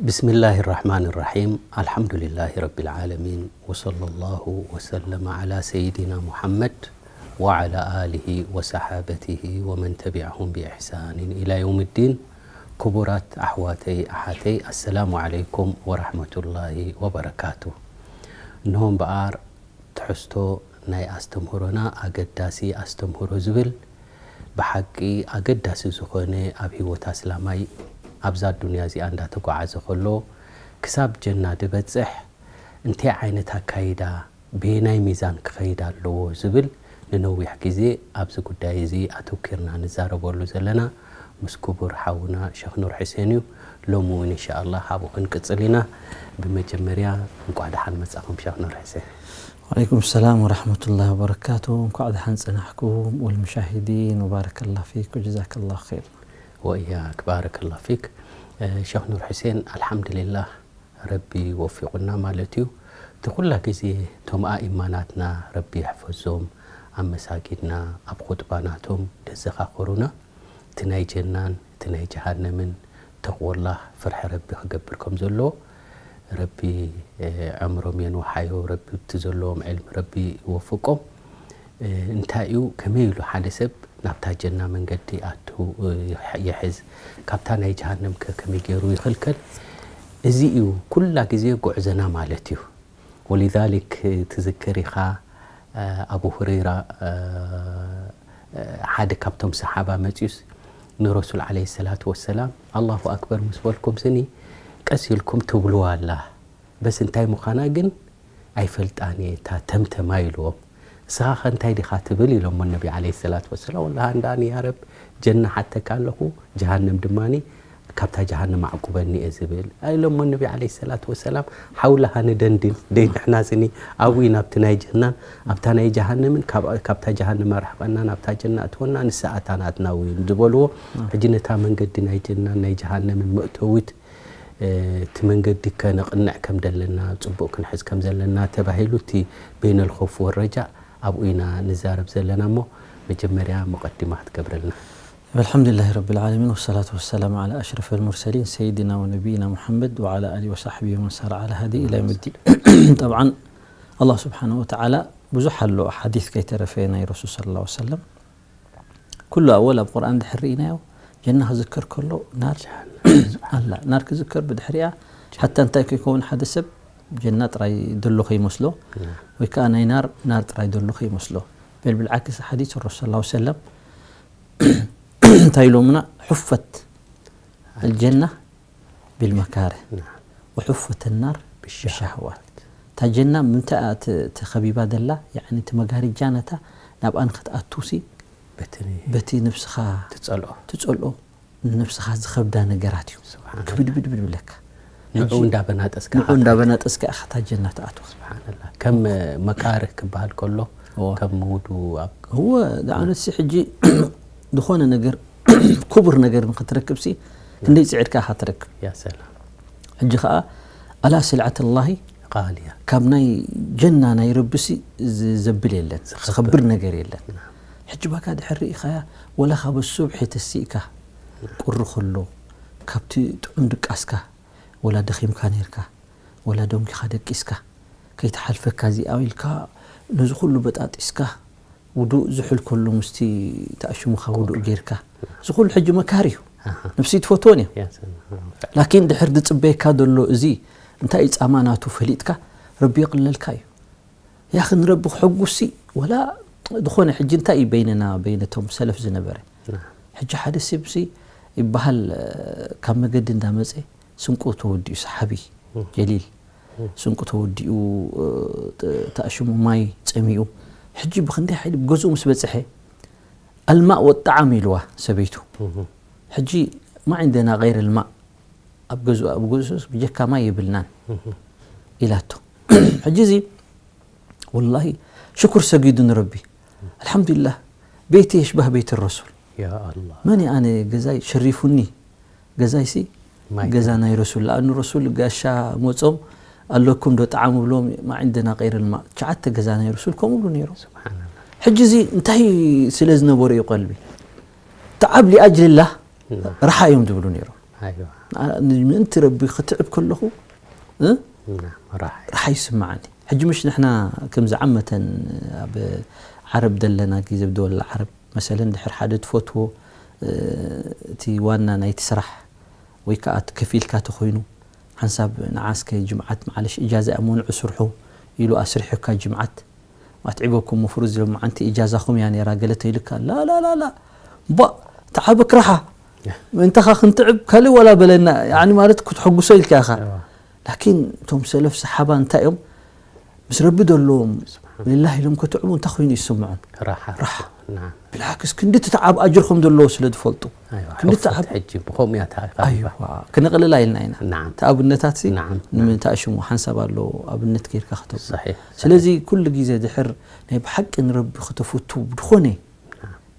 بسم الله الرحمن الرحيم. الحمد لله رب العالمين. وصلى الله وسلم على سيدنا محمد وعلى آله وصحابته ومن تبعهم بإحسان إلى يوم الدين. ክቡራት ኣሕዋተይ ኣሓተይ፣ ኣሰላሙ ዓለይኩም ወራህመቱላሂ ወበረካቱ። እንሆ እምበኣር ትሕዝቶ ናይ ኣስተምህሮና ኣገዳሲ ኣስተምህሮ ዝብል ብሓቂ ኣገዳሲ ዝኾነ ኣብ ህይወት ኣስላማይ ኣብዛ ዱንያ እዚኣ እንዳተጓዓዘ ከሎ ክሳብ ጀና ዝበጽሕ እንታይ ዓይነት ኣካይዳ በየናይ ሚዛን ክኸይድ ኣለዎ ዝብል ንነዊሕ ግዜ ኣብዚ ጉዳይ እዚ ኣተውኪርና ንዛረበሉ ዘለና ምስ ክቡር ሓውና ሸኽ ኑር ሕሴን እዩ። ሎሚ እውን እንሻኣላህ ካብኡ ክንቅጽል ኢና። ብመጀመርያ እንቋዕ ደሓን መጻኹም ሸኽ ኑር ሕሴን። وعليكم السلام ورحمة الله وبركاته. እንኳዕ ደሓን ጸናሕኩም والمشاهدين وبارك الله فيك وجزاك الله خير. ወእያክ ባረከላሁ ፊክ። ሸኽ ኑር ሕሴን፣ ኣልሓምዱሊላህ ረቢ ወፊቑና ማለት እዩ። እቲ ኩላ ግዜ እቶም ኣኢማ ናትና ረቢ ይሕፈዞም ኣብ መሳጊድና ኣብ ኹጥባ ናቶም ደዘኻኽሩና እቲ ናይ ጀናን እቲ ናይ ጀሃነምን ተቕወላህ ፍርሒ ረቢ ክገብር ከም ዘለዎ ረቢ ዕምሮም የንውሓዮ። ረቢ እቲ ዘለዎም ዕልሚ ረቢ ይወፍቆም። እንታይ እዩ ከመይ ኢሉ ሓደ ሰብ ናብታ ጀና መንገዲ ኣቱ ይሕዝ፣ ካብታ ናይ ጀሃነም ከ ከመይ ገይሩ ይኽልከል? እዚ እዩ ኩላ ግዜ ጉዕዘና ማለት እዩ። ولذلك ትዝክር ኢኻ ኣቡ ሁረይራ ሓደ ካብቶም ሰሓባ መፅዩስ ንረሱል ዓለይሂ ሰላቱ ወሰላም ኣላሁ ኣክበር ምስ በልኩም ስኒ ቀስ ኢልኩም ትብልዋ ኣላ በስ እንታይ ምዃና ግን ኣይፈልጣን እየ እታ ተምተማ ኢልዎም። ንስኻ ኸ እንታይ ዲኻ ትብል ኢሎሞ ነቢ ዓለይሂ ሰላቱ ወሰላም። ወላሂ ኣንዳኒ ያ ረብ ጀና ሓተካ ኣለኹ ጀሃነም ድማኒ ካብታ ጀሃነም ኣዕቁበኒ እየ ዝብል ኢሎሞ ነቢ ዓለይሂ ሰላቱ ወሰላም። ሓውላሃ ንደንድን ደይንሕና ስኒ ኣብኡ ኢና ኣብቲ ናይ ጀናን ኣብታ ናይ ጀሃነምን ካብ- ካብታ ጀሃነም ኣርሕቐና ናብታ ጀና እትወና ንሳ ኣታ ናትና እውን ዝበልዎ። ሕጂ ነታ መንገዲ ናይ ጀናን ናይ ጀሃነምን መእተዊት እቲ መንገዲ ከነቕንዕ ከም ዘለና፣ ጽቡቕ ክንሕዝ ከም ዘለና ተባሂሉ እቲ በይነል ኸውፍ ወረጃእ ኣብኡ ኢና ንዛረብ ዘለና እሞ መጀመርያ ሙቐዲማ ክትገብረልና። الحمد لله رب العالمين والصلاة والسلام على أشرف المرسلين سيدنا ونبينا محمد وعلى آله وصحبه ومن سار على هديه إلى يوم الدين. طبعا الله سبحانه وتعالى ብዙሕ ኣሎ ሓዲስ ከይተረፈ ናይ ረሱል صلى الله عليه وسلم ኩሉ ኣወል ኣብ ቁርኣን ድሕር ርኢናዮ ጀና ክዝከር ከሎ ናር ኣላ ናር ክዝከር ብድሕሪኣ ሓታ እንታይ ከይከውን ሓደ ሰብ ጀና ጥራይ ዘሎ ከይመስሎ ወይ ከዓ ናይ ናር ናር ጥራይ ዘሎ ከይመስሎ በል ብልዓክስ ሓዲስ ረሱል صلى الله عليه وسلم እንታይ ኢሎምና حفت الجنة بالمكاره وحفت النار بالشهوات እታ ጀና ምንታይ ተኸቢባ ደላ ያኒ እቲ መጋርጃ ነታ ናብኣ ንክትኣቱሲ በቲ ነብስኻ ትጸልኦ ትጸልኦ ንነብስኻ ዝኸብዳ ነገራት እዩ ክብድብድብድ ብለካ ንዑ እንዳበናጠስካ ንዑ እንዳበናጠስካ ኢኻ እታ ጀና ትኣትዋ ስብሓንላ ከም መካርህ ክበሃል ከሎ ከም ምውዱ ኣብ እወ ንኣብነት ሲ ሕጂ ዝኾነ ነገር ክቡር ነገር ንክትረክብ ሲ ክንደይ ፅዒርካ ኢኻ ትረክብ ያ ሰላም ሕጂ ከዓ ኣላ ስልዓት ላሂ ቃልያ ካብ ናይ ጀና ናይ ረቢ ሲ ዘብል የለን ዝኸብር ነገር የለን ሕጂ ባካ ድሕር ርኢኻያ ወላ ካብ ሱብሒ ተሲእካ ቁሪ ከሎ ካብቲ ጥዑም ድቃስካ ወላ ደኺምካ ነርካ ወላ ደንኪኻ ደቂስካ ከይትሓልፈካ እዚኣ ኢልካ ነዚ ኩሉ በጣጢስካ ውዱእ ዝሑል ከሎ ምስቲ ተኣሽሙኻ ውዱእ ጌርካ እዚ ኩሉ ሕጂ መካሪ እዩ ነብሲ ትፈትዎን እያ ላኪን ድሕር ዝፅበየካ ዘሎ እዚ እንታይ እዩ ፃማ ናቱ ፈሊጥካ ረቢ የቕለልካ እዩ ያኺ ንረቢ ክሕጉሲ ወላ ዝኾነ ሕጂ እንታይ እዩ በይንና በይነቶም ሰለፍ ዝነበረ ሕጂ ሓደ ስብሲ ይበሃል ካብ መገዲ እንዳመፀ ስንቁ ተወዲኡ ሰሓቢ ጀሊል ስንቁ ተወዲኡ ተኣሽሙ ማይ ፀሚኡ ሕጂ ብክንደይ ሓይሊ ብገዝኡ ምስ በፅሐ ኣልማእ ወጣዓም ኢልዋ ሰበይቱ ሕጂ ማ ዕንደና غير الماء ኣብ ገዝኡ ኣብ ገዝኡስ ብጀካ ማይ የብልናን ኢላቶ ሕጂ እዚ ወላሂ ሽኩር ሰጊዱ ንረቢ ኣልሓምዱሊላህ ቤቲ የሽባህ ቤት ረሱል መን ኣነ ገዛይ ሸሪፉኒ ገዛይሲ ገዛ ናይ ረሱል ለኣኑ ረሱል ጋሻ መፆም ኣለኩም ዶ ጣዓም ብሎም ማዕንደና ቀይር ልማ ትሽዓተ ገዛ ናይ ረሱል ከምኡ ብሉ ነይሮም ሕጂ እዚ እንታይ ስለ ዝነበሩ እዩ ቀልቢ ተዓብ ሊኣጅልላህ ረሓ እዮም ዝብሉ ነይሮም ኣይዋ ምእንቲ ረቢ ክትዕብ ከለኹ እ? ናም ራሓይ ረሓ ይስምዓኒ። ሕጂ ምሽ ንሕና ከምዚ ዓመተን ኣብ ዓረብ ደለና ግዜ ብደወል ዓረብ መሰለን ድሕር ሓደ ትፈትዎ እ፣ እቲ ዋና ናይቲ ስራሕ ወይ ከዓ እቲ ከፊልካ ተኮይኑ ሓንሳብ ንዓስከ ጅምዓት ማዓለሽ እጃዛ እያ መንዑ ስርሑ ኢሉ ኣስሪሑካ ጅምዓት ኣትዒበኩም ፍሩዝ ሎም መዓንቲ እጃዛኹም እያ ነይራ ገለ ተይልካ ላላላላ ባ ተዓበክ ረሓ ምእንተኻ ክንትዕብ ካልእ ዋላ በለና ያኒ ማለት ክትሐጉሶ ኢልካ ኢኻ ላኪን እቶም ሰለፍ ሰሓባ እንታይ እዮም ምስ ረቢ ዘለዎም ሌላህ ኢሎም ክትዕቡ እንታይ ኮይኑ ይስምዖም ራሓ ናም ብልዓክስ ክንዲ ትተዓብ ኣጅርኹም ዘለዎ ስለ ዝፈልጡ ክንዲ ሕፍት ተዓብ ሕጂ ብኸምኡ እያ ታሪኻ ኣይዋ ክነቕልላ ኢልና ኢና ናም እቲ ኣብነታት ሲ ናም ንምንታይ ሽሙ ሓንሳብ ኣሎ ኣብነት ጌርካ ክተብ صحيح ስለዚ ኩሉ ግዜ ድሕር ናይ ብሓቂ ንረቢ ክተፍቱ ብድኾነ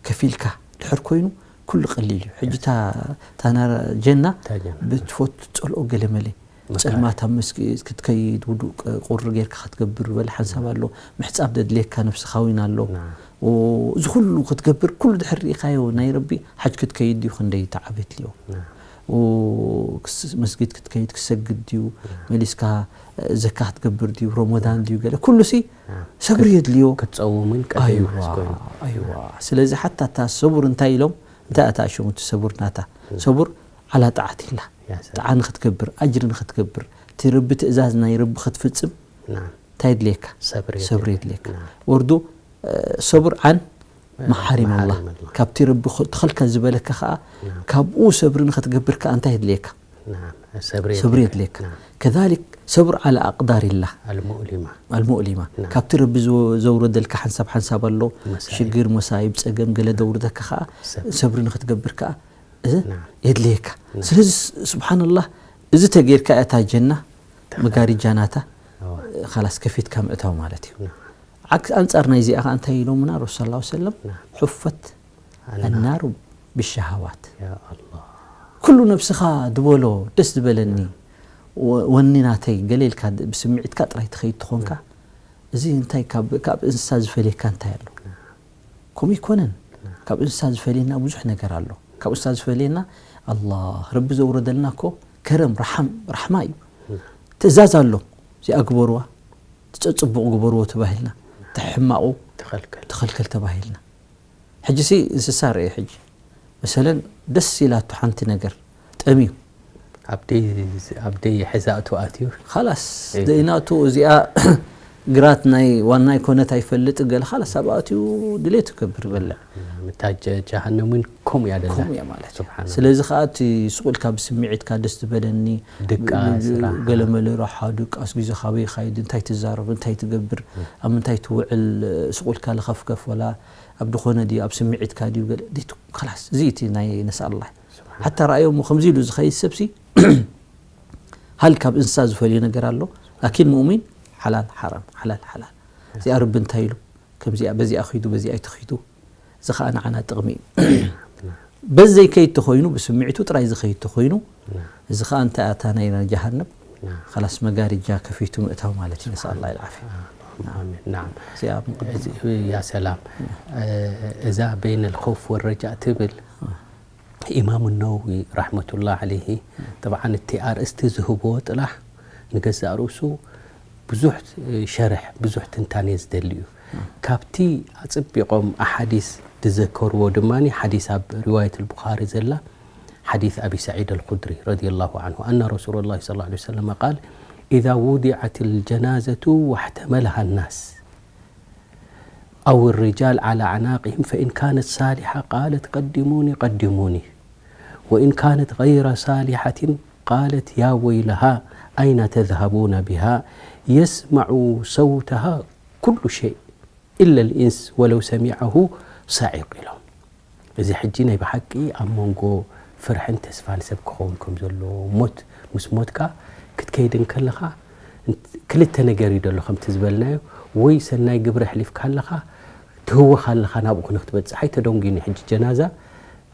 ከፊልካ ድሕር ኮይኑ ኩሉ ቀሊል እዩ ሕጂ እታ- እታ ናራ ጀና ታጀና ብትፈቱ ትጸልኦ ገለ መለ ጸልማት ኣብ መስጊድ ክትከይድ ውዱእ ቁሪ ጌርካ ክትገብር በለ ሓንሳብ ኣሎ ምሕጻብ ደድልየካ ነብስኻ እውን ኣሎ ናም እዚ ኩሉ ክትገብር ኩሉ ድሕር ርኢኻዮ ናይ ረቢ ሓጅ ክትከይድ ድዩ ክንደይ ተዓቤት ልዮ ናም መስጊድ ክትከይድ ክሰግድ ድዩ መሊስካ ዘካ ክትገብር ድዩ ረመዳን ድዩ ገለ ኩሉ ሲ ናም ሰብሪ የድልዮ ክትጸውምን ቀደም ኣይዋ ምሓዝ ኮይኑ ኣይዋ ስለዚ ሓታ እታ ሰቡር እንታይ ኢሎም እንታይ ኣታ ሽሙ እቲ ሰቡር ናታ ሰቡር ዓላ ጣዓት ኢላ ያ ሰላም ጣዓ ንክትገብር ኣጅሪ ንክትገብር እቲ ረቢ ትእዛዝ ናይ ረቢ ክትፍጽም ናም እንታይ የድልየካ ሰብሪ ሰብሪ የድልየካ ናም ወርዱ ሰቡር ዓን መሓሪም ኣላ መሓሪም ኣላ። ካብቲ ረቢ ኸ- ተኸልከል ዝበለካ ከዓ ናም ካብኡ ሰብሪ ንክትገብር ከዓ እንታይ የድልየካ ናም ሰብሪ ሰብሪ የድልየካ ከዛሊክ ሰብር ዓላ ኣቅዳር ኢላ المؤلمة ኣልሙእሊማ ናም። ካብቲ ረቢ ዝወ- ዘውረደልካ ሓንሳብ ሓንሳብ ኣሎ መሳኢብ። ሽግር መሳይብ ጸገም ገለ ደውርደካ ከዓ ሰብሪ። ሰብሪ ንክትገብር ከዓ እ? ናም። የድልየካ ናም። ስለዚ ስ- ስብሓንላህ እዚ ተጌርካ እታ ጀና መጋሪጃ ናታ ኣዋ። ካላስ ከፊትካ ምእታው ማለት እዩ ናም። ዓክ- ኣንጻር ናይ ዚኣ ከዓ እንታይ ኢሎምና ረሱል ስ ሰለም ናም። ሑፈት ኣና ኣናሩ ብሸሃዋት ያ ኣላህ ኩሉ ነብስኻ ድበሎ ደስ ዝበለኒ ወ- ወኒ ናተይ ገለ ኢልካ ድ- ብስምዒትካ ጥራይ ትኸይድ ትኾንካ እዚ እንታይ ካብ ካብ እንስሳ ዝፈልየካ እንታይ ኣሎ ከምኡ ይኮነን ካብ እንስሳ ዝፈልየና ብዙሕ ነገር ኣሎ ካብ እንስሳ ዝፈልየና ኣላህ ረቢ ዘውረደልና እኮ ከረም ረሓም ራሕማ እዩ ትእዛዝ ኣሎ እዚኣ ግበርዋ ትፀፅቡቕ ግበርዎ ተባሂልና ተሕማቑ ተኸልከል ተኸልከል ተባሂልና ሕጂ ሲ እንስሳ ርአ ሕጂ መሰለን ደስ ኢላቱ ሓንቲ ነገር ጠምዩ ኣብ ደይ ኣብ ደይ ሕዛእቱ ኣትዩ ኻላስ እይ። ደይናቱ እዚኣ ግራት ናይ ዋና ይኮነት ኣይፈልጥ ገለ ኻላስ ኣብ ኣትዩ ድሌት ክገብር በልዕ ምታ ጀ- ጀሃነም እውን ከምኡ እያ ደላ ከምኡ እያ ማለት እዩ ስብሓን ስለዚ ከዓ እቲ ስቁልካ ብስምዒትካ ደስ ዝበለኒ ድቃስ፣ ራሓ። ገለመለ ራሓ ድቃስ ግዜ ካበይ ካይድ እንታይ ትዛረብ እንታይ ትገብር ኣብ ምንታይ ትውዕል ስቁልካ ልኸፍከፍ ወላ ኣብ ድኾነ ድዩ ኣብ ስምዒትካ ድዩ ገለ ዲቱ ላስ እዚ እቲ ናይ ነስኣላ ሓታ ረኣዮ እሞ ከምዚ ኢሉ ዝኸይድ ሰብሲ ሃል ካብ እንስሳ ዝፈልዮ ነገር ኣሎ ላኪን ሙእሚን ሓላል ሓራም ሓላል ሓላል እዚኣ ረቢ እንታይ ኢሉ ከምዚኣ በዚኣ ኺዱ በዚኣ ኣይትኺዱ እዚ ከዓ ንዓና ጥቕሚ እዩ በዚ ዘይከይድ ተኮይኑ ብስምዒቱ ጥራይ ዝኸይድ ተኮይኑ እዚ ከዓ እንታይ ኣታ ናይ ናይ ጀሃነም ከላስ መጋርጃ ከፊቱ ምእታው ማለት እዩ ነስኣላ ኢልዓፊ ኣሚን ናም እዚኣ ምቕድም ያ ሰላም እዛ በይነ ልኸውፍ ወረጃእ ትብል ኢማሙ ነወዊ ረሕመቱላህ ዓለይሂ ጠብዓን እቲ ኣርእስቲ ዝህብዎ ጥላሕ ንገዛእ ርእሱ ብዙሕ ሸርሕ ብዙሕ ትንታኔ ዝደሊ እዩ ካብቲ ኣፅቢቖም ኣሓዲስ ዝዘከርዎ ድማ ሓዲስ ኣብ ሪዋየት ልቡኻሪ ዘላ ሓዲስ ኣቢ ሰዒድ ኣልኹድሪ ረዲየላሁ ዓንሁ ኣነ ረሱሉላህ ሰለላሁ ዐለይሂ ወሰለም ቃል ኢዛ ውዲዐት ልጀናዘቱ ዋሕተመልሃ ናስ أو الرجال على أعناقهم فإن كانت صالحة قالت قدموني قدموني وإن كانت غير صالحة قالت يا ويلها أين تذهبون بها يسمع صوتها كل شيء إلا الإنس ولو سمعه صاعق إلهم እዚ ሕጂ ናይ ብሓቂ ኣብ መንጎ ፍርሕን ተስፋን ሰብ ክኸውን ከም ዘለዎ ሞት ምስ ሞትካ ክትከይድ እንከለኻ እንት- ክልተ ነገር እዩ ደሎ ከምቲ ዝበልናዮ ወይ ሰናይ ግብሪ ኣሕሊፍካ ኣለኻ ትህወኻ ኣለኻ ናብኡ ክንክትበፅሕ ኣይተደንጉኒ ሕጂ ጀናዛ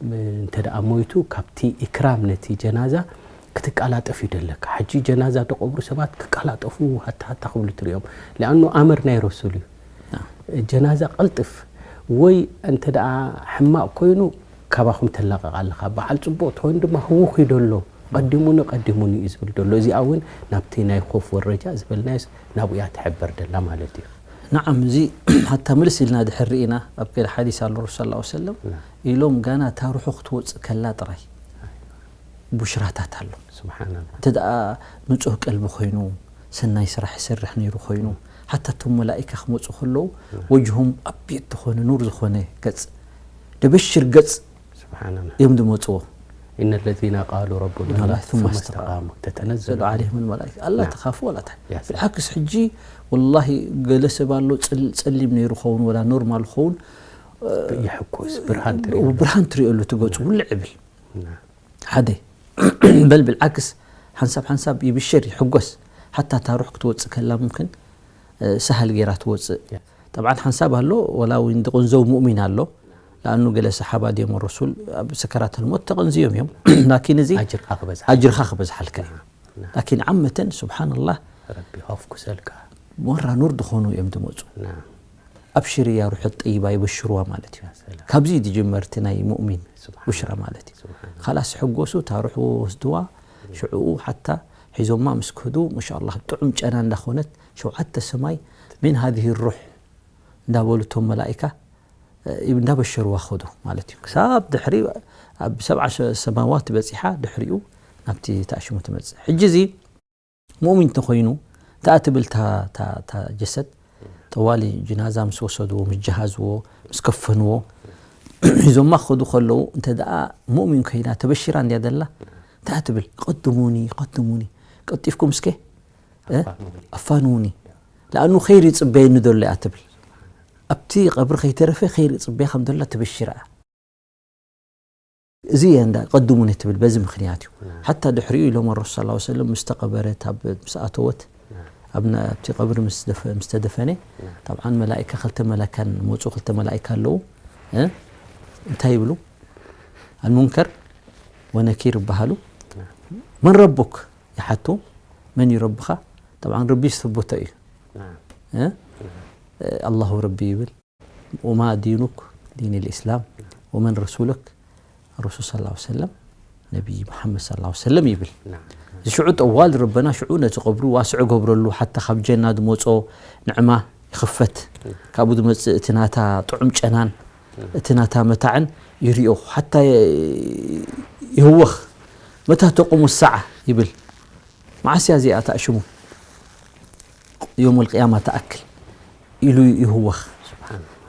ም- እንተ ደኣ ሞይቱ ካብቲ ኢክራም ነቲ ጀናዛ ክትቃላጠፍ እዩ ደለካ ሕጂ ጀናዛ ተቆብሩ ሰባት ክቃላጠፉ ሃታ ሃታ ክብሉ ትሪኦም ሊኣኑ ኣመር ናይ ረሱል እዩ ጀናዛ ቀልጥፍ ወይ እንተ ደኣ ሕማቕ ኮይኑ ካባኹም ተላቐቕ ኣለኻ በዓል ፅቡቕ ተኮይኑ ድማ ህውኽ እዩ ደሎ ቀድሙኒ ቀድሙኒ እዩ ዝብል ዘሎ። እዚኣ እውን ናብቲ ናይ ኾፍ ወረጃ ዝበልናዮስ ናብኡ እያ ትሕበር ደላ ማለት እዩ። ነዓም፣ እዚ ሓታ ምልስ ኢልና ድሕር ርኢና ኣብ ገለ ሓዲስ ኣሎ ረሱል ሰለላሁ ዐለይሂ ወሰለም ና። ኢሎም ጋና ታርሑ ክትወፅእ ከላ ጥራይ ቡሽራታት ኣሎ። ስብሓንላ እንተ ደኣ ንጹህ ቀልቢ ኮይኑ ሰናይ ስራሕ ይሰርሕ ነይሩ ኮይኑ ሓታ እቶም መላኢካ ክመፁ ከለዉ ወጅሆም ኣቢት ዝኾነ ኑር ዝኾነ ገፅ ደበሽር ገፅ ስብሓንላ እዮም ዝመፅዎ። إن الذين قالوا ربنا الله الله ثم ثم استقاموا. استقاموا تتنزل ዘሉ عليهم الملائكة ኣላ نعم. ተኻፉ ኣላታ يا سلام. ብልዓክስ ሕጂ ወላሂ ገለ ሰብ ኣሎ ፅል- ፀሊም ነይሩ ኸውን ወላ ኖርማል ኸውን ይሕኮስ ብርሃን ትርኢ ብርሃን ትሪእሉ ትገፁ ውልዕ ይብል ና። ሓደ በል ብልዓክስ ሓንሳብ ሓንሳብ ይብሸር ይሕጎስ ሓታ ታሩሕ ክትወፅእ ከላ ምምክን ሳህል ገይራ ትወፅእ ያ። ጠብዓን ሓንሳብ ኣሎ ወላ እውን ዝቕንዘው ሙእሚን ኣሎ ለኣኑ ገለ ሰሓባ ድዮም ረሱል ኣብ ሰከራት ልሞት ተቐንዝዮም እዮም ላኪን እዚ ኣጅርካ ክበዝሓ ኣጅርኻ ክበዝሓልካ እዩ ና። ላኪን ዓመተን ስብሓንላህ ረቢ ከፍኩሰልካ ሞራ ኑር ዝኾኑ እዮም ዝመፁ ና። ኣብሽሪ ያ ሩሑ ጠይባ ይበሽርዋ ማለት እዩ ሰላም። ካብዚ ዝጅመር እቲ ናይ ሙእሚን ስብሓን ቡሽራ ማለት እዩ ስብሓን ካላስ ሕጎሱ ታርሑ ወስድዋ ሽዕኡ ሓታ ሒዞማ ምስ ክዱ ማሻ ኣላህ ጥዑም ጨና እንዳኾነት ሸውዓተ ሰማይ ምን ሃዚህ ሩሕ እንዳበሉ እቶም መላኢካ እ፣ እንዳበሸርዋ ኸዱ ማለት እዩ ክሳብ ድሕሪ ኣብ ሰብዓ ሰማዋት በፂሓ ድሕሪኡ ናብቲ ተኣሽሙ ትመፅእ ሕጂ እዚ ሙእሚን እንተኾይኑ እንተኣ ትብል እታ ጀሰድ ጠዋሊ ጅናዛ ምስ ወሰድዎ ምስ ጀሃዝዎ ምስ ከፈንዎ ሒዞማ ክኸዱ ከለዉ እንተ ደኣ ሙእሚን ኮይና ተበሽራ እንድያ ዘላ እንተኣ ትብል ቀድሙኒ ቀድሙኒ ቀልጢፍኩም እስከ እ? ኣፋንውኒ ለኣኑ ኸይር ይፅበየኒ ዘሎ እያ ትብል ኣብቲ ቀብሪ ከይተረፈ ኸይር ይፅበያ ከም ዘላ ትበሽር እያ እዚ እየ እንዳ ቀድሙኒ ትብል በዚ ምኽንያት እዩ ሓታ ድሕሪኡ ኢሎም ረሱል ስ ሰለም ምስ ተቐበረት ኣብ ምስ ኣተወት ኣብ ና- ኣብቲ ቀብሪ ምስ ደፈ- ምስ ተደፈነ ጠብዓን መላኢካ ክልተ መላካን መፁ ክልተ መላኢካ ኣለዉ እ? እንታይ ይብሉ ኣልሙንከር ወነኪር ይበሃሉ መን ረቡክ ይሓቱ መን እዩ ረብኻ ጠብዓን ረቢ ዝተቦተ እዩ እ? ኣላሁ ረቢ ይብል وما دينك دين الإسلام ومن رسولك الرسول صلى الله عليه وسلم ነቢ መሓመድ صلى الله عليه وسلم ይብል እዚ ሽዑ ጠዋል ረበና ሽዑ ነቲ ቀብሩ ዋስዕ ገብረሉ ሓታ ካብ ጀና ዝመፆ ንዕማ ይኽፈት ካብኡ ዝመፅእ እቲ ናታ ጥዑም ጨናን እቲ ናታ መታዕን ይሪኦ ሓታ ይህወኽ መታ ተቁሙ ሰዓ ይብል መዓስ እያ እዚኣ ተኣሽሙ يوم القيامة تأكل ኢሉ ይህወኽ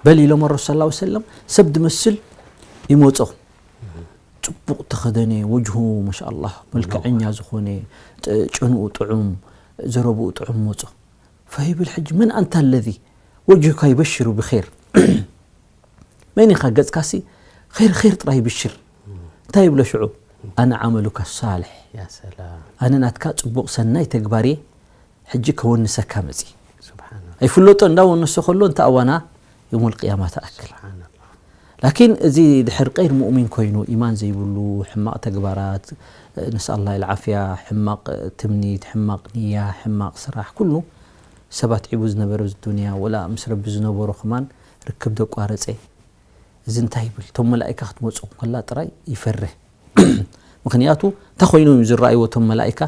በል ኢሎም ረሱ ስ ሰለም ሰብ ድመስል ይመፆ ፅቡቕ ተኸደነ ወጅሁ ማሻ ኣላህ መልክዐኛ ዝኾነ ጨንኡ ጥዑም ዘረብኡ ጥዑም መፆ ፈይብል ሕጂ መን ኣንታ ለዚ ወጅሁካ ይበሽሩ ብር መን ኢኻ ገጽካሲ ኸይር ኸይር ጥራይ ይብሽር እንታይ ይብሎ ሽዑ ኣነ ዓመሉካ ሳልሕ ኣነ ናትካ ጽቡቕ ሰናይ ተግባር እየ ሕጂ ከወንሰካ መጺ ኣይፍለጦ እንዳወነሶ ከሎ እንተ ኣዋና የውመል ቅያማ ተኣክል ላኪን እዚ ድሕር ቀይር ሙእሚን ኮይኑ ኢማን ዘይብሉ ሕማቕ ተግባራት ንስኣላ ኢልዓፍያ ሕማቕ ትምኒት ሕማቕ ንያ ሕማቕ ስራሕ ኩሉ ሰባት ዒቡ ዝነበረ ኣብዚ ዱንያ ወላ ምስ ረቢ ዝነበሮ ከማን ርክብ ዘቋረጸ እዚ እንታይ ይብል እቶም መላኢካ ክትመፁ ከላ ጥራይ ይፈርህ ምክንያቱ እንታይ ኮይኖም እዩ ዝረኣይዎ እቶም መላኢካ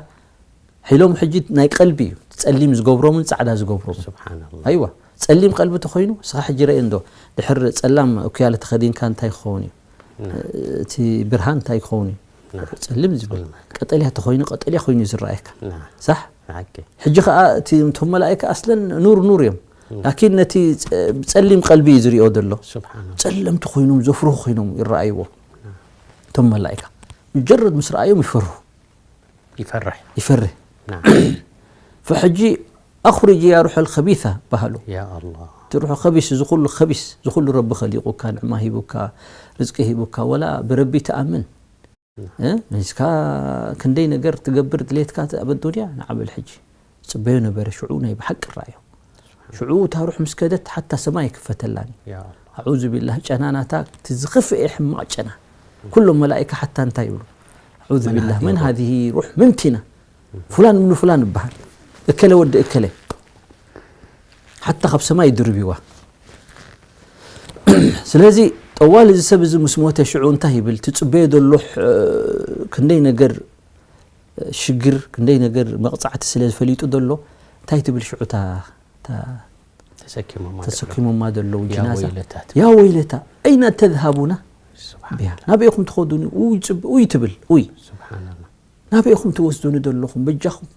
ሒሎም ሕጂ ናይ ቀልቢ እዩ ጸሊም ዝገብሮምን ጻዕዳ ዝገብሮም ስብሓንላ ኣይዋ ጸሊም ቀልቢ ተኮይኑ ስኻ ሕጂ ረእ እንዶ ድሕር ጸላም እኩያለ ተኸዲንካ እንታይ ክኸውን እዩ እቲ ብርሃን እንታይ ክኸውን እዩ ጸሊም ዝብል ቀጠልያ ተኮይኑ ቀጠልያ ኮይኑ ዝረኣየካ ሳሕ ሕጂ ከዓ እቲ እቶም መላእካ ኣስለን ኑር ኑር እዮም ላኪን ነቲ ብፀሊም ቀልቢ እዩ ዝሪኦ ዘሎ ፀለምቲ ኮይኖም ዘፍርሁ ኮይኖም ይረኣይዎ እቶም መላእካ ሙጀረድ ምስ ረኣዮም ይፈርሁ ይፈርሕ ይፈርህ ፈሕጂ ኣኽርጅ ያ ሩሐል ከቢሳ በሃሉ ያ ኣላ እቲ ሩሑ ከቢስ እዚ ኩሉ ከቢስ እዚ ኩሉ ረቢ ከሊቁካ ንዕማ ሂቡካ ርዝቂ ሂቡካ ወላ ብረቢ ተኣምን እ? ንስካ ክንደይ ነገር ትገብር ድሌትካ ኣብ ኣዱንያ ንዓበል ሕጂ ጽበዮ ነበረ ሽዑ ናይ ብሓቂ ረኣዮ ሽዑ እታ ሩሕ ምስ ከደት ሓታ ሰማይ ኣይክፈተላን እዩ ያ ኣላ ኣዑዙ ቢላህ ጨናናታ እቲ ዝኸፍኤ ሕማቕ ጨና ኩሎም መላእካ ሓታ እንታይ ይብሉ ኣዑዙ መን ቢላህ ሃዲሁ? መን ሃዚህ ሩሕ ምንቲና ፍላን ምኑ ፍላን ይበሃል እከለ ወዲ እከለ ሓታ ካብ ሰማይ ይድርብዋ ስለዚ ጠዋል እዚ ሰብ እዚ ምስ ሞተ ሽዑ እንታይ ይብል ትፅበዮ ዘሎ ሕ- ክንደይ ነገር ሽግር ክንደይ ነገር መቕጻዕቲ ስለ ዝፈሊጡ ዘሎ እንታይ ትብል ሽዑ እታ እታ ተሰኪሞማ ተሰኪሞማ ዘለዉ ያ ጅናዛ ወይለታት ያ ወይለታ ኣይና ተዝሃቡና ስብሓን ቢሃ ናበይኹም ትኸዱኒ ውይ ጽብ- ውይ ትብል ውይ ስብሓንላ ናበይኹም ትወስዱኒ ዘለኹም በጃኹም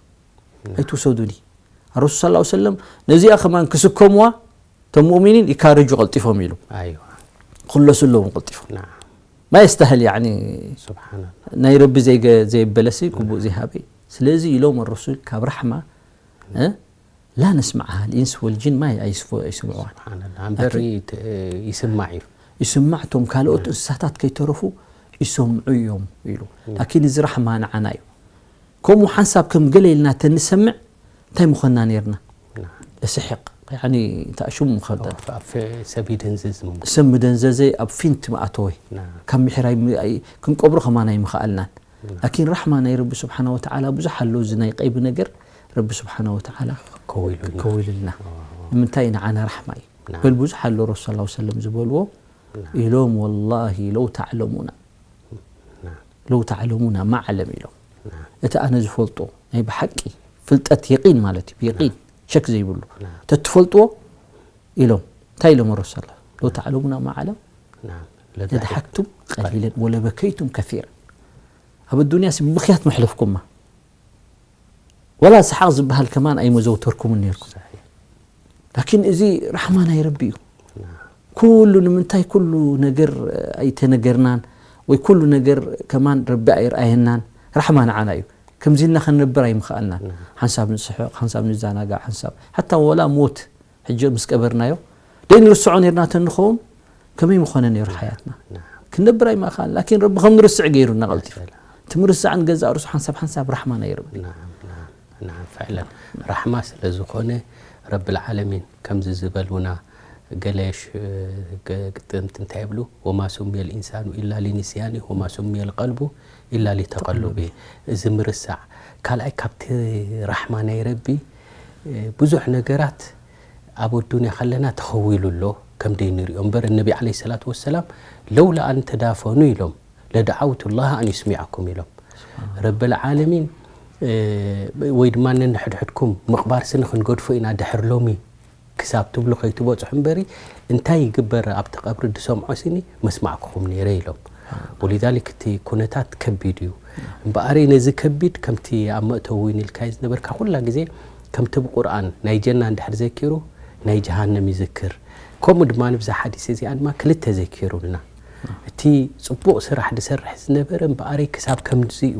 ኣይትውሰዱኒ ረሱል ስ ሰለም ነዚኣ ከማን ክስከምዋ እቶም ሙእሚኒን ይካርጁ ቀልጢፎም ኢሉ ኣይዋ ክለሱ ኣለዎም ቀልጢፎም ና ማ የስተህል ያኒ ስብሓንላ ናይ ረቢ ዘይገ- ዘየበለሲ ግቡእ ዘይሃበ ስለዚ ኢሎም ረሱል ካብ ራሕማ እ? ላ ነስምዓሃ ልኢንስ ወልጅን ማይ ኣይስፎ- ኣይስምዕዋን ስብሓንላ እምበር ይስማዕ እዩ ይስማዕ እቶም ካልኦት እንስሳታት ከይተረፉ ይሰምዑ እዮም ኢሉ ላኪን እዚ ራሕማ ንዓና እዩ ከምኡ ሓንሳብ ከም ገለ ኢልና ተንሰምዕ እንታይ ምኾንና ነርና እስሕቕ ያኒ እንታይ ሽሙ ምኸልጠና ኣብ ሰብ ይድንዝዝ ሞ ሰብ ምደንዘዘ ኣብ ፊንት ምኣተወ ና ካብ ምሕራይ ም- ኣይ- ክንቀብሮ ከማን ኣይምኸኣልናን ላኪን ራሕማ ናይ ረቢ ስብሓና ወተዓላ ብዙሕ ኣሎ እዚ ናይ ቀይቢ ነገር ረቢ ስብሓና ወተዓላ ከዊሉና ከዊሉልና ንምንታይ ንዓና ራሕማ እዩ ናም። በል ብዙሕ ኣሎ ረሱል ስ ሰለም ዝበልዎ ኢሎም ወላሂ ለው ተዕለሙና ናም። ለው ተዕለሙና ማዕለም ኢሎም ናም። እቲ ኣነ ዝፈልጦ ናይ ብሓቂ ፍልጠት የቂን ማለት እዩ የቂን ሸክ ዘይብሉ ናም። ተትፈልጥዎ ኢሎም እንታይ ኢሎም ረሱል ለው ተዕለሙና ማዕለም ናም። ለድሓክቱም ቀሊለን ወለበከይቱም ከሲራ ኣብ ኣዱንያ ሲ ብብኽያት መሕለፍኩማ ወላ ሰሓቕ ዝበሃል ከማን ኣይመዘውተርኩምን ነርኩም ላኪን እዚ ራሕማ ናይ ረቢ እዩ ኩሉ ንምንታይ ኩሉ ነገር ኣይተነገርናን ወይ ኩሉ ነገር ከማን ረቢ ኣይርኣየናን ራሕማ ንዓና እዩ ከምዚና ክንነብር ኣይምኽኣልናን ሓንሳብ ንስሕቕ ሓንሳብ ንዘናጋዕ ሓንሳብ ሓታ ወላ ሞት ሕጂ ምስ ቀበርናዮ ደይ ንርስዖ ነርና ተንኸውን ከመይ ምኾነ ነይሩ ሓያትና ክንነብር ኣይምኣኻን ላኪን ረቢ ከም ንርስዕ ገይሩና ቀልጢፉ እቲ ምርሳዕ ንገዛእ ርሱ ሓንሳብ ሓንሳብ ራሕማ ናይ ረቢ ናም ናም ናም ፍዕለን ራሕማ ስለ ዝኾነ ረቢ ልዓለሚን ከምዚ ዝበሉና ገለ ሽ- ገ- ግጥምቲ እንታይ ይብሉ ወማ ሱምየ ልኢንሳኑ ኢላ ሊንስያኒ ወማ ሱምየ ልቀልቡ ኢላ ሊተቀሉቢ እዚ ምርሳዕ ካልኣይ ካብቲ ራሕማ ናይ ረቢ እ፣ ብዙሕ ነገራት ኣብ ኣዱንያ ከለና ተኸዊሉ ኣሎ ከም ደይ ንሪኦ እምበር ነቢ ዓለ ሰላት ወሰላም ለውላ ኣን ተዳፈኑ ኢሎም ለደዓውቱ ላህ ኣን ዩስሚዐኩም ኢሎም ረቢ ልዓለሚን እ፣ ወይ ድማ ነንሕድሕድኩም ምቕባር ስኒ ክንገድፎ ኢና ድሕር ሎሚ ክሳብ ትብሉ ከይትበፅሑ እምበሪ እንታይ ይግበር ኣብቲ ቀብሪ ዝሰምዖ ስኒ መስማዕኩኹም ነይረ ኢሎም ወሊዛሊክ እቲ ኩነታት ከቢድ እዩ እምበኣረይ ነዚ ከቢድ ከምቲ ኣብ መእተዊ እውን ኢልካዮ ዝነበርካ ኩላ ግዜ ከምቲ ብቁርኣን ናይ ጀና እንድሕር ዘኪሩ ናይ ጀሃነም ይዝክር ከምኡ ድማ ንብዛ ሓዲስ እዚኣ ድማ ክልተ ዘኪሩልና እቲ ፅቡቕ ስራሕ ዝሰርሕ ዝነበረ እምበኣረይ ክሳብ ከምዚኡ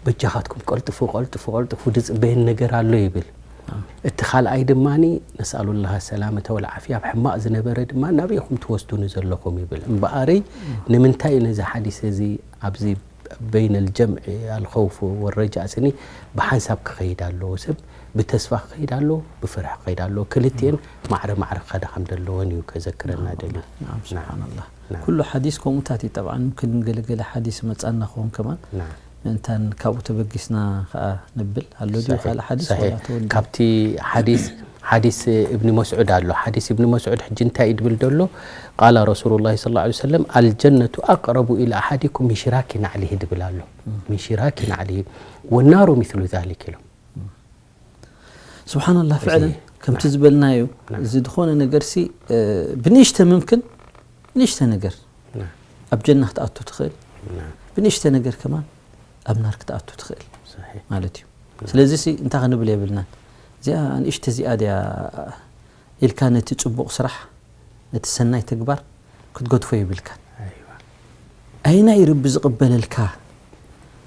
በጃኻትኩም ቀልጥፉ ቀልጥፉ ቀልጥፉ ዝፅበየን ነገር ኣሎ ይብል እቲ ካልኣይ ድማ ነስኣሉ ላሃ ሰላመተ ወልዓፍያ ኣብ ሕማቕ ዝነበረ ድማ ናበይ ኢኹም ትወስዱኒ ዘለኹም ይብል እምበኣረይ ንምንታይ እዩ ነዚ ሓዲስ እዚ ኣብዚ በይነ ልጀምዒ ኣልኸውፍ ወረጃእ ስኒ ብሓንሳብ ክኸይድ ኣለዎ ሰብ ብተስፋ ክኸይድ ኣለዎ ብፍርሒ ክኸይድ ኣለዎ ክልቲኤን ማዕረ ማዕረ ክኸዳ ከም ዘለወን እዩ ከዘክረና ደልዩ ናም ስብሓንላህ ኩሉ ሓዲስ ከምኡታት እዩ ጠብዓን ምክን ገለገለ ሓዲስ መፃና ክኸውን ከማን ምእንታን ካብኡ ተበጊስና ከዓ ንብል ኣሎ ድዩ ካልእ ሓዲስ ወላ ተወዲ ካብቲ ሓዲስ ሓዲስ እብኒ መስዑድ ኣሎ ሓዲስ እብኒ መስዑድ ሕጂ እንታይ እዩ ድብል ደሎ ቃላ ረሱሉ ላ ስ ላ ሰለም ኣልጀነቱ ኣቅረቡ ኢላ ኣሓዲኩም ሚሽራኪ ናዕሊሂ ድብል ኣሎ ሚሽራኪ ናዕሊሂ ወናሩ ሚስሉ ዛሊክ ኢሎም ስብሓንላህ ፍዕለን ከምቲ ዝበልናዮ እዚ ዝኾነ ነገር ሲ ብንእሽተ ምምክን ንእሽተ ነገር ኣብ ጀና ክትኣቱ ትኽእል ብንእሽተ ነገር ከማን ኣብ ናር ክትኣቱ ትኽእል ማለት እዩ ስለዚ ሲ እንታይ ክንብል የብልናን እዚኣ ንእሽተ እዚኣ ድያ ኢልካ ነቲ ፅቡቕ ስራሕ ነቲ ሰናይ ተግባር ክትገድፎ የብልካን ኣይናይ ረቢ ዝቕበለልካ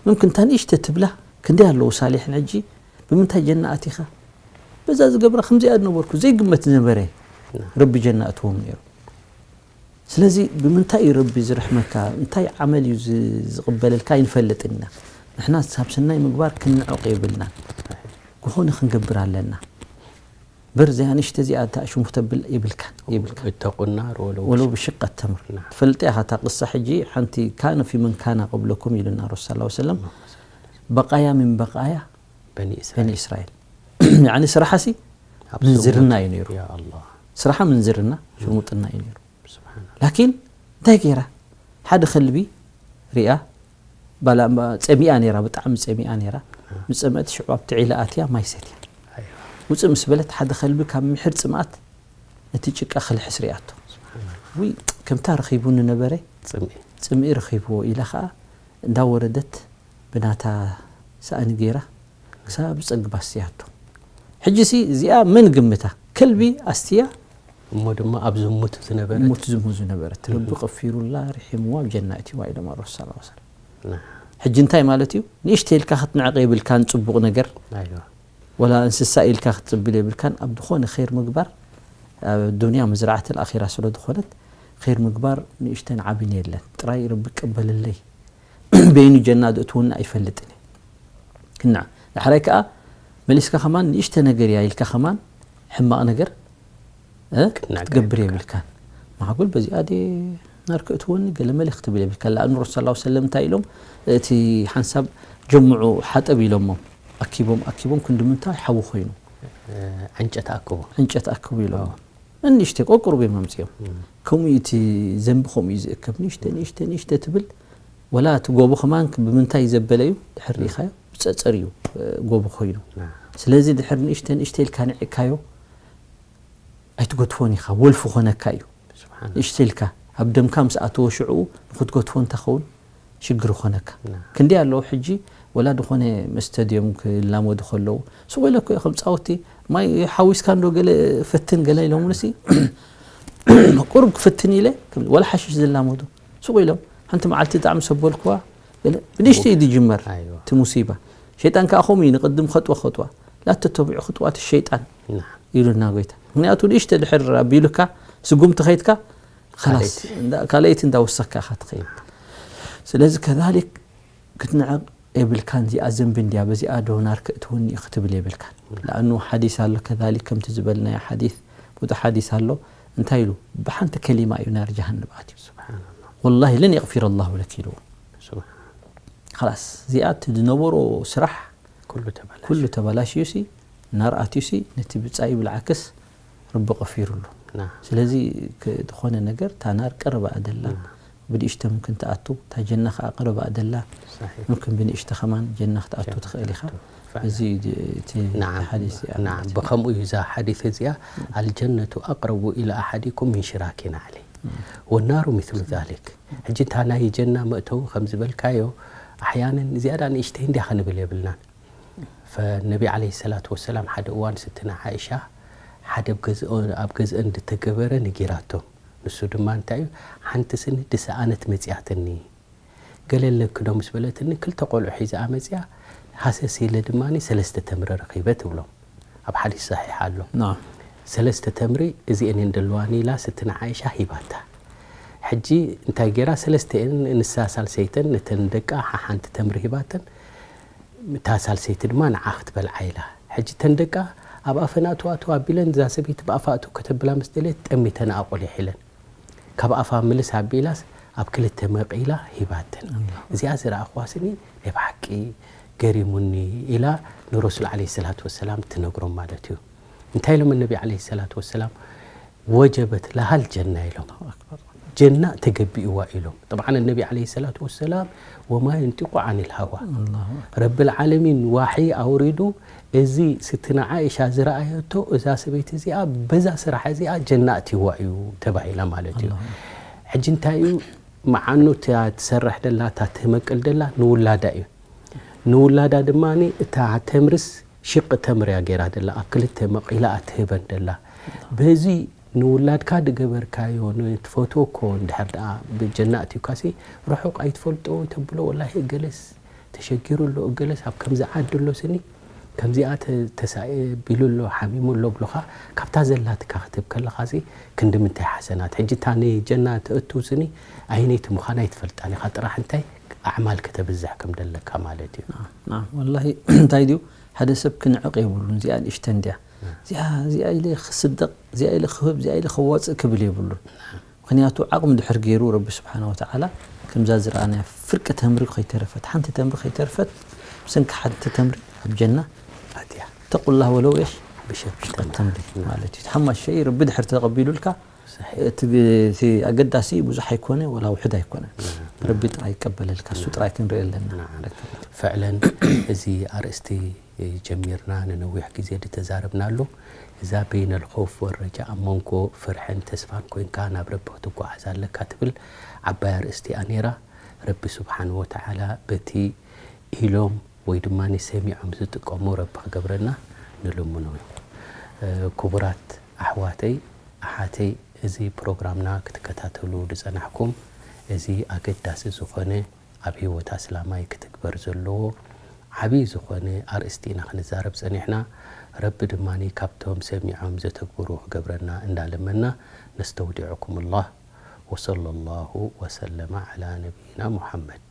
ምምክን እታ ንእሽተ ትብላ ክንደይ ኣለዉ ሳሊሕን ሕጂ ብምንታይ ጀና ኣቲኻ በዛ ዝገብራ ከምዚኣ ዝነበርኩ ዘይግመት ዝነበረ ረቢ ጀና እትዎም ነይሩ ስለዚ ብምንታይ እዩ ረቢ ዝርሕመካ እንታይ ዓመል እዩ ዝቕበለልካ ኣይንፈልጥን ኢና ንሕና ሳብ ሰናይ ምግባር ክንዕቕ የብልናን ዝኾነ ክንገብር ኣለና በር እዚኣ ንእሽተ እዚኣ እታ ሽሙ ክተብል የብልካን የብልካ እተቁ ናር ወለው ወለው ብሽቀት ተምር ትፈልጥ ኢኻ እታ ቅሳ ሕጂ ሓንቲ ካነ ፊ መን ካነ ቅብለኩም ኢሉና ረሱ ስ ሰለም በቃያ ምን በቃያ በኒ በኒ እስራኤል እስራኤል ያኒ ስራሓሲ ምንዝርና እዩ ነይሩ ያ ኣላህ ስራሓ ምንዝርና ሽሙጥና እዩ ነይሩ ስብሓን ላኪን እንታይ ገይራ ሓደ ከልቢ ሪኣ ባላ እምባ-፣ ጸሚኣ ነይራ፣ ብጣዕሚ ጸሚኣ ነይራ። ምስ ጸመት ሽዑ ኣብቲ ዒላ ኣትያ ማይ ሰትያ። ውጽእ ምስ በለት ሓደ ከልቢ ካብ ምሕር ጽምኣት ነቲ ጭቃ ክልሕስ ርኣቶ። ውይ፣ ከምታ ረኺቡኒ ነበረ፣ ጽምኢ። ጽምኢ ረኺብዎ ኢላ ኸኣ እንዳወረደት ብናታ ሳእኒ ገይራ ክሳብ ዝጸግባ ኣስትያቶ። ሕጂሲ እዚኣ መን ግምታ? ከልቢ ኣስትያ እሞ ድማ ኣብ ዝሙት ዝነበረት። ዝሙት ዝሙ ዝነበረት። ረቢ ቀፊሩላ፣ ርሒምዋ፣ ኣብ ጀና እትዋ ኢሎም ኣሮስ ሰለላሁ ዐለይሂ ወሰለም። ና። ሕጂ እንታይ ማለት እዩ? ንእሽተይ ኢልካ ክትንዕቕ የብልካን ጽቡቕ ነገር። ኣይዋ። ወላ እንስሳ ኢልካ ክትጽብል የብልካን። ኣብ ዝኾነ ኸይር ምግባር፣ ኣብ ዱንያ መዝራዕቲ ኣኺራ ስለ ዝኾነት፣ ኸይር ምግባር ንእሽተን ዓብን የለን። ጥራይ ረቢ ቀበልለይ፣ በይኑ ጀና ዘእትወኒ ኣይፈልጥን እየ። እና ዳሕራይ ከኣ መሊስካ ከማን ንእሽተ ነገር እያ ኢልካ ከማን ሕማቕ ነገር፣ እ? ክትናገር ክትገብር የብልካ። የብልካን። ማዕጉል በዚኣ ድየ ናር ክእትወኒ ገለ መለ ክትብል የብልካ። ለኣኑ ረሱል ሰለላሁ ዐለይሂ ወሰለም እንታይ ኢሎም? እቲ ሓንሳብ ጀምዑ ሓጠብ ኢሎሞም። ኣኪቦም፣ ኣኪቦም ክንዲ ምንታይ ሓዊ ኮይኑ። እ፣ ዕንጨት ኣክቦ። ዕንጨት ኣክቡ ኢሎም። ኣዎ። ንእሽተይ ቆቁርብ እዮም ኣምጺኦም። እም። ከምኡ እዩ እቲ ዘንቢ፣ ከምኡ እዩ ዝእከብ። ንእሽተ፣ ንእሽተ፣ ንእሽተ ትብል። ወላ እቲ ጎቦ ከማን ክ-፣ ብምንታይ ዘበለ እዩ? ድሕር ሪኢኻዮ? ብጸጸር እዩ፣ እ፣ ጎቦ ኮይኑ። ና። ስለዚ ድሕር ንእሽተ፣ ንእሽተ ኢልካ ንዒካዮ፣ ኣይትገድፎን ኢኻ፣ ወልፊ ኮነካ እዩ። ስብሓን ንእሽተ ኢልካ ኣብ ደምካ ምስ ኣተወ ሽዕኡ ንኽትገድፎ እንተኸውን ሽግር ኮነካ። ና። ክንደይ ኣለዉ ሕጂ ወላ ዝኾነ መስተ ድዮም ክላመዱ ከለዉ፣ ሱቕ ኢለ እኮ እየ ከም ጻወቲ ማይ ሓዊስካ እንዶ ገለ ፈትን ገለ ኢሎምንሲ ቁሩብ ክፍትን ኢለ ክብል፣ ወላ ሓሽሽ ዝላመዱ ሱቕ ኢሎም ሓንቲ መዓልቲ ብጣዕሚ ሰበልኩዋ፣ ገለ ብንእሽተይ እዩ ዝጅመር ኣይዋ። እቲ ሙሲባ። ሸይጣን ከኣ ከምኡ እዩ፣ ንቕድም ኸጥወ ኸጥዋ፣ ላተ ተቢዑ ኽጥዋት ሸይጣን ና። ኢሉና ጎይታ። ምኽንያቱ ንእሽተ ድሕር ኣቢሉካ፣ ስጉምቲ ኸይድካ፣ ኸላስ፣ ካልኣይቲ። እንዳ-፣ ካልኣይቲ እንዳወሰኽካ ኢኻ ትኸይድ። ስለዚ ከዛሊክ ክትንዕቕ የብልካን፣ እዚኣ ዘንቢ እንድያ፣ በዚኣ ዶ ናር ከእትውኒ እዩ ክትብል የብልካን። ለኣኑ ሓዲስ ኣሎ፣ ከዛሊክ ከምቲ ዝበልናዮ ሓዲስ፣ ብዙሕ ሓዲስ ኣሎ። እንታይ ኢሉ? ብሓንቲ ከሊማ እዩ ናር ጀሃነም ኣትዩ። ስብሓንላህ። ወላሂ ለን የቕፊረ ላሁ ለክ ኢልዎ። ስብሓን። ኸላስ፣ እዚኣ እቲ ዝነበሮ ስራሕ ኩሉ ተበላሽዩ። ኩሉ ተበላሽዩሲ፣ ናር ኣትዩሲ፣ ነቲ ብጻዩ ብልዓክስ ረቢ ቀፊሩሉ። ና። ስለዚ፣ ክ-፣ ዝኾነ ነገር፣ እታ ናር ቀረባ ደላ፣ ና። ብንእሽተ ምምክን ትኣቱ፣ እታ ጀና ኸኣ ቀረባ ደላ፣ ሳሒሕ። ምምክን ብንእሽተ ኸማን ጀና ክትኣቱ ጀና ትኽእል ኢኻ። ክትኣቱ። ፈዕላ። እዚ ድ-፣ እቲ ናዓም፣ ሓዲስ እያ ናዓም። ማለት እዩ። ብኸምኡ እዩ እዛ ሓዲስ እዚኣ፣ "ኣልጀነቱ ኣቅረቡ ኢላ ኣሓዲኩም ሚን ሽራኪ ናዕሊ፣ እም። ወናሩ ሚስሉ ዛሊክ." ሕጂ እታ ናይ ጀና መእተዊ ከም ዝበልካዮ፣ ኣሕያነን ዝያዳ ንእሽተይ እንድያ ክንብል የብልናን። ፈነቢ ዓለይሂ ሰላቱ ወሰላም ሓደ እዋን ስትና ዓኢሻ ሓደ ኣብ ገዝኦ-፣ ኣብ ገዝአን ዝተገበረ ነጊራቶም። ንሱ ድማ እንታይ እዩ? "ሓንቲ ስኒ ድሰኣነት መጺኣትኒ። ገለ ኣለኪ ዶ?" ምስ በለትኒ፣ ክልተ ቆልዑ ሒዛ መጺኣ፣ ሃሰስ ኢለ ድማ ሰለስተ ተምሪ ረኺበ ትብሎም። ኣብ ሓዲስ ሰሒሕ ኣሎ። ናም። ሰለስተ ተምሪ እዚአን እየን ዘለዋኒ ኢላ ስትና ዓኢሻ ሂባታ። ሕጂ እንታይ ገይራ? ሰለስተ እየን፣ ንሳ ሳልሰይተን ነተን ደቃ ሓሓንቲ ተምሪ ሂባተን፣ እታ ሳልሰይቲ ድማ ንዓ ክትበልዓ ኢላ። ሕጂ እተን ደቃ ኣብ ኣፈን ኣትዋ ኣትዋ ኣቢለን፣ እዛ ሰበይቲ ብኣፋ ኣትው ከተብላ ምስ ደለየት ጠሚተን ኣቑሊሕ ኢለን። ካብ ኣፋ ምልስ ኣቢላስ ኣብ ክልተ መቒላ ሂባተን። ኣላሁ። እዚኣ ዝረኣኽዋ ስኒ ናይ ብሓቂ ገሪሙኒ ኢላ ንረሱል ዓለይሂ ሰላቱ ወሰላም ትነግሮም ማለት እዩ። እንታይ ኢሎም ነቢ ዓለይሂ ሰላቱ ወሰላም? "ወጀበት ለሃል ጀና" ኢሎም። ኣላሁ ኣክበር። ጀና ተገቢእዋ ኢሎም። ጠብዓን ነቢ ዓለይሂ ሰላቱ ወሰላም "ወማ የንጢቁ ዓኒል ሃዋ" ኣላሁ ኣክበር። ረብል ዓለሚን ዋሒ ኣውሪዱ፣ እዚ ስትና ዓኢሻ ዝረኣየቶ፣ እዛ ሰበይቲ እዚኣ በዛ ስራሕ እዚኣ ጀና ኣትይዋ እዩ ተባሂላ ማለት እዩ። ኣላሁ። ሕጂ እንታይ እዩ መዓኑ እታ ትሰርሕ ደላ፣ እታ ትመቅል ደላ ንውላዳ እዩ። ንውላዳ ድማ እታ ተምርስ ሽቅ ተምር እያ ገይራ ደላ፣ ኣብ ክልተ መቂላ እያ ትህበን ደላ። በዚ ንውላድካ ድገበርካዮ፣ ንትፈትዎ እኮ እንድሕር ደኣ ብጀና ኣትዩካሲ፣ ርሑቕ ኣይትፈልጦ ተብሎ፣ ወላሂ እገለስ ተሸጊሩ ኣሎ፣ እገለስ ኣብ ከምዚ ዓዲ ኣሎ ስኒ፣ ከምዚኣ ተ-፣ ተሳኢሉ ኣሎ፣ ሓሚሙ ኣሎ ብሎኻ፣ ካብታ ዘላትካ ክትህብ ከለኻሲ፣ ክንዲ ምንታይ ሓሰናት። ሕጂ እታ ንጀና ተእቱ ስኒ፣ ኣየነይቲ ምዃና ኣይትፈልጣን ኢኻ፣ ጥራሕ እንታይ ኣዕማል ከተብዝሕ ከም ደለካ ማለት እዩ። ናም፣ ናም። ወላሂ፣ እንታይ ድዩ፣ ሓደ ሰብ ክንዕቕ የብሉን፣ እዚኣ ንእሽተን ድያ፣ እዚኣ፣ እዚኣ ኢለ ክስደቕ፣ እዚኣ ኢለ ክህብ፣ እዚኣ ኢለ ከዋጽእ ክብል የብሉን። ምኽንያቱ ዓቕሚ ድሕር ገይሩ ረቢ ስብሓነ ወተዓላ ከምዛ ዝረኣናያ ፍርቂ ተምሪ ከይተረፈት፣ ሓንቲ ተምሪ ከይተረፈት፣ ብሰንኪ ሓንቲ ተምሪ ኣብ ጀና ኣትያ። ተቁላህ ወለው እሽ ብሸፍሽ ተምሪ ተምሪ። ማለት እዩ። ሓማሸይ ረቢ ድሕር ተቐቢሉልካ፣ ሰሒሕ። እቲ ግ-፣ እቲ ኣገዳሲ ብዙሕ ኣይኮነ፣ ወላ ውሑድ ኣይኮነን። ረቢ ጥራይ ይቀበለልካ፣ እሱ ጥራይ ክንርኢ ኣለና። ፍዕለን እዚ ኣርእስቲ ጀሚርና ንነዊሕ ግዜ ዝተዛረብናሉ፣ እዛ በይነል ኸውፍ ወረጃ፣ ኣብ መንጎ ፍርሕን ተስፋን ኮይንካ ናብ ረቢ ክትጓዓዝ ኣለካ ትብል ዓባይ ኣርእስቲ እያ ነይራ። ረቢ ስብሓን ወተዓላ በቲ ኢሎም ወይ ድማ ሰሚዖም ዝጥቀሙ ረቢ ክገብረና ንልምኖ። ክቡራት ኣሕዋተይ ኣሓተይ፣ እዚ ፕሮግራምና ክትከታተሉ ዝጸናሕኩም፣ እዚ ኣገዳሲ ዝኾነ ኣብ ህይወት ኣስላማይ ክትግበር ዘለዎ ዓብዪ ዝኾነ ኣርእስቲ ኢና ክንዛረብ ጸኒሕና። ረቢ ድማ ካብቶም ሰሚዖም ዘተግብሩ ክገብረና እንዳለመና ነስተውዲዑኩም ኣላህ። ወሰለ ላሁ ወሰለመ ዓላ ነቢይና ሙሓመድ።